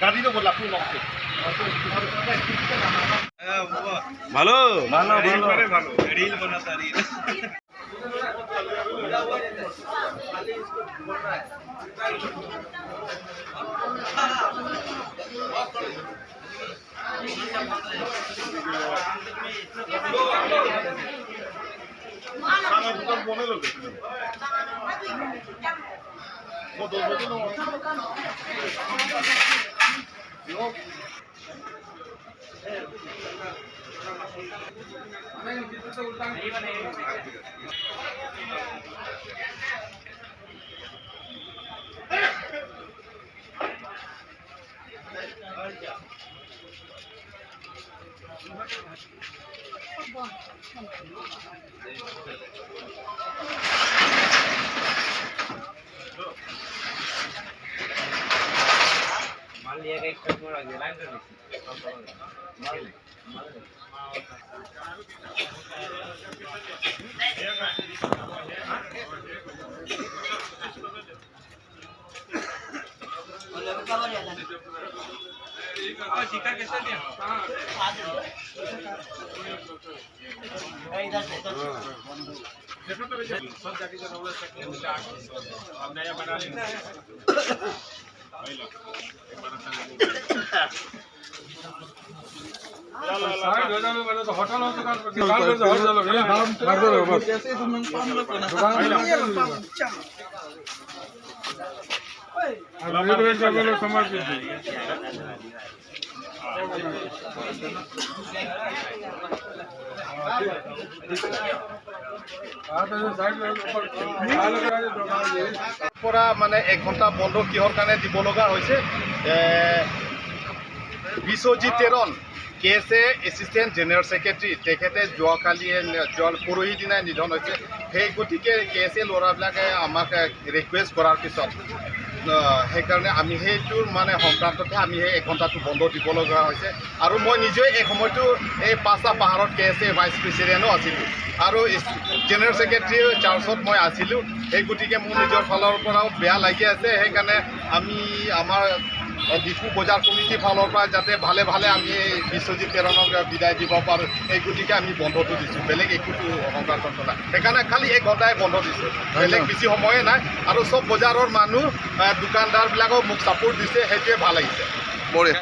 গাড়ি তো বললাম ভালো ভালো ভালো। রিল বানাতা, রিল। দোকান বনে লোক 10 বছর। माल लिया एक कस्टमर आ गया, लाइन कर दी। शिकार कैसे दिया? नया बना लेना। होटल हो, दुकान होटल, समर्पित। পৰা মানে 1 ঘণ্টা বন্ধ কিহৰ কাৰণে দিব লগা হৈছে? বিশ্বজিৎ টেৰণ, কে এছ এ এছিষ্টেণ্ট জেনেৰেল ছেক্ৰেটাৰী, তেখেতে যোৱাকালি, যোৱা পৰহি দিনাই নিধন হৈছে। সেই গতিকে কে এছ এ ল'ৰাবিলাকে আমাক ৰিকুৱেষ্ট কৰাৰ পিছত সেইকাৰণে আমি সেইটোৰ মানে সংক্ৰান্ততে আমি সেই এঘণ্টাটো বন্ধ দিব লগা হৈছে। আৰু মই নিজে এই সময়টো এই পাঁচটা পাহাৰত কে এছ এ ভাইচ প্ৰেচিডেণ্টো আছিলোঁ আৰু জেনেৰেল ছেক্ৰেটাৰী চাৰ্জত মই আছিলোঁ। সেই গতিকে মোৰ নিজৰ ফালৰ পৰাও বেয়া লাগি আছে। সেইকাৰণে আমি আমাৰ ডিফু বজাৰ কমিটিৰ ফালৰ পৰা যাতে ভালে ভালে আমি এই বিশ্বজিৎ তেৰণক বিদায় দিব পাৰোঁ, এই গতিকে আমি বন্ধটো দিছোঁ। বেলেগ একোতো সংক্ৰান্ত নাই। সেইকাৰণে খালি 1 ঘণ্টাই বন্ধ দিছোঁ, বেলেগ বেছি সময়ে নাই। আৰু চব বজাৰৰ মানুহ, দোকানদাৰবিলাকেও মোক ছাপোৰ্ট দিছে, সেইটোৱে ভাল লাগিছে। বঢ়িয়া।